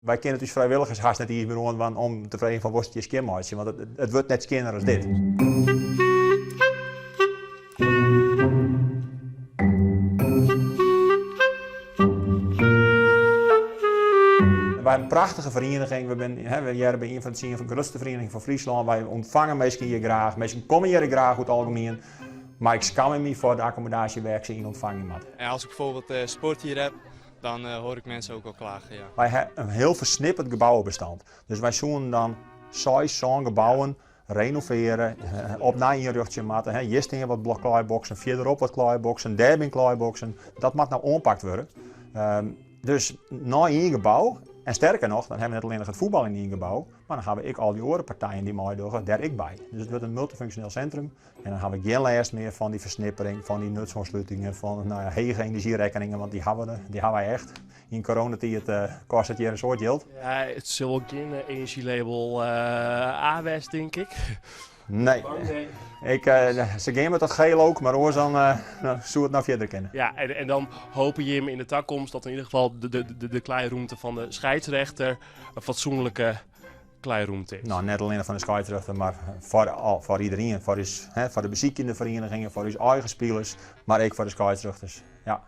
Wy kinne it ús frijwilligers hast net iens mear oandwaan om te freegjen fan wolst it hjir skjin meitsje, want it wurdt net skjinner as dit. Wy hawwe in prachtige ferieniging, we binne, we hearre by ien fan de tsien grutste ferienigingen fan Fryslân. Wy ûntfange minsken hjir graach, minsken komme hjir ek graach oer it algemien. Mar ik skamme my foar de akkommodaasje wêr't ik se yn ûntfange moat. En als ik bijvoorbeeld sport hier heb, Dan hoor ik mensen ook al klagen, ja. Wy ha in hiel fersnipperd gebouwebestand. Dus wy soenen dan seis, sân gebouwen renovearje, opnij ynrjochtsje moatte. Hjir stean wat klaaiboksen, fierderop wat klaaiboksen, dêr binne klaaiboksen. Dat moat no oanpakt wurde. Dus nei ien gebou, en sterker noch, dan ha we net allinnich it fuotbal yn ien gebou, mar dan ha we ek al dy oare partijen dy't meidogge dêr ek by. Dus it wurdt in multifunksjoneel sintrum. En dan ha we gjin lêst mear fan dy fersnippering, fan dy nutsoanslutingen, fan nou ja, hege enerzjyrekkeningen, want dy hawwe we, dy hawwe wy echt. Yn coronatiid uh, kostet hjir in soad jild. Ja, it sil wol gjin eh, enerzjylabel uh, A wêze, tink ik. Nee. Ik, uh, se gean met dat geel ook, mar oars dan uh, soe it noch fierder kinne. Ja, en, en dan hoopje jim yn de takomst dat yn ieder gefal de, de, de, de klaairûmte fan de skeidsrechter in fatsoenlike klaairûmte is. No, net allinnich fan de skeidsrjochter, mar foar, al, foar iderien. Foar, ús, hè, foar de besykjende ferienigingen, foar ús eigen spilers, mar ek foar de skeidsrjochters. Ja.